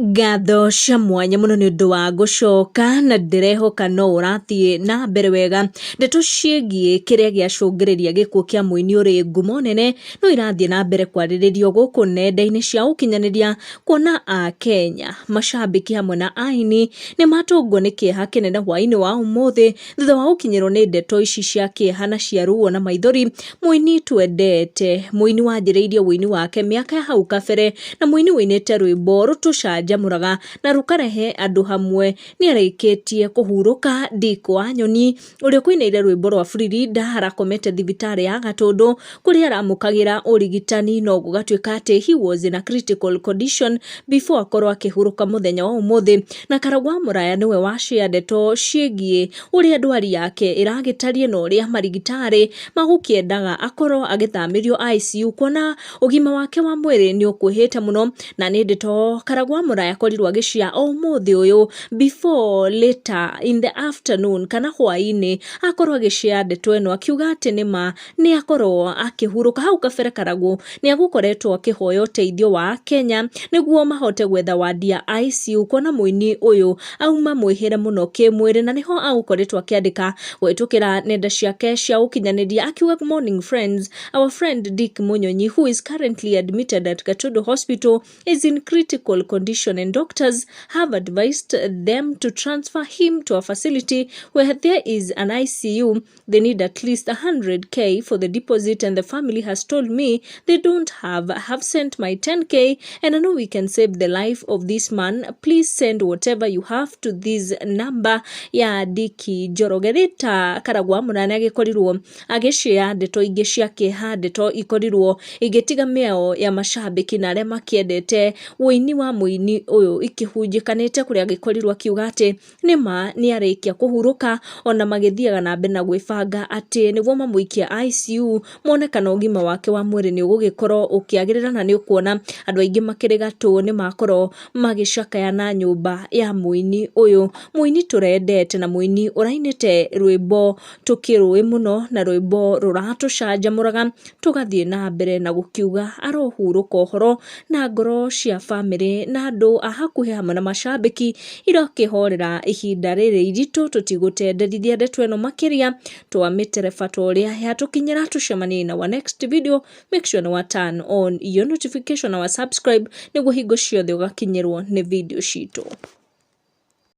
Ngatho cia mwanya mũno nĩ ũndũ wa gũcoka na ndĩrehoka no ũrathiĩ na mbere wega. Ndeto ciĩgiĩ kĩrĩa gĩacũngĩrĩria gĩkuũ kĩa mũini ũrĩ ngumo nene no irathiĩ na mbere kwarĩrĩrio gũkũ nenda-inĩ cia ũkinyanĩria, kuona Akenya, macambĩki hamwe na aini nĩ matũngwo nĩ kĩeha kĩnene hwaĩ-inĩ wa ũmũthĩ thutha wa gũkinyĩrwo nĩ ndeto ici cia kĩeha na cia ruo na maithori. Mũini twendete, mũini wanjĩrĩirie ũini wake mĩaka ya hau kabere na mũini ũinĩte rwĩmbo rũtũcanjamũraga na rũkarehe andũ hamwe nĩ arĩkĩtie kũhurũka. Dick Wanyonyi ũrĩa ũkũinĩire rwĩmbo rwa Buririnda arakomete thibitarĩ ya Gatũndũ kũrĩa aramũkagĩra ũrigitani, no gũgatuĩka atĩ he was in a critical condition before akorwo akĩhurũka mũthenya wa ũmũthĩ. Na Karagũ wa Mũraya nĩwe wacĩa ndeto ciĩgiĩ ũrĩa ndwari yake ĩragĩtariĩ na ũrĩa marigitari magũkĩendaga akorwo agĩthamĩrio ICU, kuona ũgima wake wa mwĩrĩ nĩ ũkuhĩte mũno. Na nĩ ndeto Karagũ wa Mũraya akorirwo agĩcia o ũmũthĩ ũyũ before later in the afternoon kana hwaĩ-inĩ akorwo agĩcia ndeto ĩno, akiuga atĩ nĩma nĩ akorwo akĩhurũka. Hau kabere Karagũ nĩ agũkoretwo akĩhoya ũteithio wa Kenya nĩguo mahote gwetha wandi ya ICU, kuona mũini ũyũ auma mwĩhĩre mũno kĩmwĩrĩ, na nĩho agũkoretwo akĩandĩka kũhĩtũkĩra nenda ciake cia ũkinyanĩria akiuga, "Morning friends, our friend Dick Munyonyi, who is currently admitted at Gatundu Hospital, is in critical condition and doctors have advised them to transfer him to a facility where there is an ICU. They need at least 100K for the deposit and the family has told me they don't have. I have sent my 10K and I know we can save the life of this man. Please send whatever you have to this number" ya Diki Njoroge. Rita Karagwa Mũnane agĩkorirwo agĩcĩa ndeto ingĩ cia kĩeha, ndeto ikorirwo igĩtiga mĩao ya macambĩki na arĩa makĩendete ũini wa mũini ũyũ ikĩhunjĩkanĩte, kũrĩa agĩkorirwo akiuga atĩ nĩma nĩ arĩkia kũhurũka, ona magĩthiaga na mbere na gwĩbanga atĩ nĩguo mamũikie ICU mone kana ũgima wake wa mwĩrĩ nĩ ũgũgĩkorwo ũkĩagĩrĩra. Na nĩ ũkuona andũ aingĩ makĩrĩ gatũ nĩ makorwo magĩcakaya na nyũmba ya mũini ũyũ, mũini tũrendete na mũini ũrainĩte rwĩmbo tũkĩrũĩ mũno na rwĩmbo rũratũcanjamũraga tũgathiĩ na mbere na gũkiuga arohurũka ũhoro, na ngoro cia bamĩrĩ na andũ a hakuhĩ hamwe na macambĩki irokĩhorera ihinda rĩrĩ iritũ. Tũtigũtenderithia ndeto ĩno makĩria, twamĩtereba ta ũrĩa yatũkinyĩra. Tũcemanie na our next video. Make sure nĩ wa turn on your notification na wa subscribe nĩguo hingo ciothe ũgakinyĩrwo nĩ video citũ.